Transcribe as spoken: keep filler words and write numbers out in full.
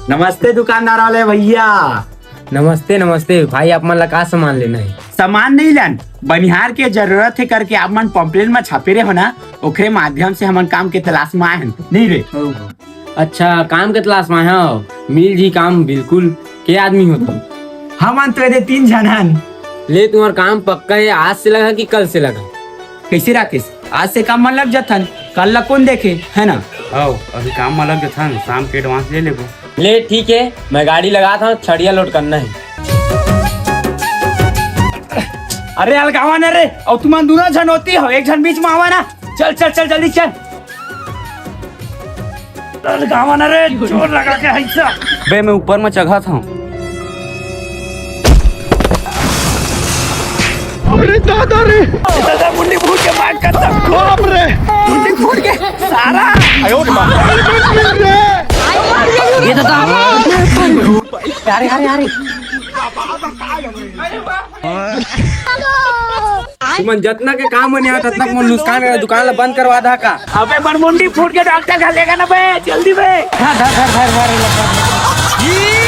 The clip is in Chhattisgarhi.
नमस्ते दुकानदार वाले भैया। नमस्ते, नमस्ते भाई, आप मन ला का सामान लेना है? सामान नहीं लेन, बनिहार के जरूरत है करके आप मन पम्पलेट में छापे रहे हो ना, ओकरे माध्यम से हमन काम के तलाश में आए हन। नहीं रे। अच्छा, काम के तलाश में आए हो? मिल जी काम बिल्कुल। के आदमी हो तुम? हमन तो एदे तीन झन हन। ले, तुम्हार काम पक्का है, आज से लगा कि कल से लगा? कैसे राकेश, आज से काम में लग जाथन, कल ला कौन देखे, है ना? आओ, अभी काम में लग जाथन, शाम के एडवांस ले लेबो। ले ठीक है, मैं गाड़ी लगात हूँ, छड़िया लोड करना है। अरे अलगावा ना रे, अउ तुमन दूनों झन होती हो, एक झन बीच में आवा ना। चल चल चल, जल्दी चल। अलगावा ना रे, जोर लगा के हैसा। बे, मैं ऊपर में चघत हूँ। अरे दादा रे। दादा, मुंडी फूट के बात करता। बाप रे। मुंडी फूट के सारा। ये दादा। अरे, अरे, अरे। तुमन जतना के काम मन हे, ततना के मोर नुकसान हे, दुकान ला बंद करवा दा का? अबे, मोर मुंडी फूट के डॉक्टर घर लेगा ना बे, जल्दी बे। धर, धर, धर, धर, धर, धर।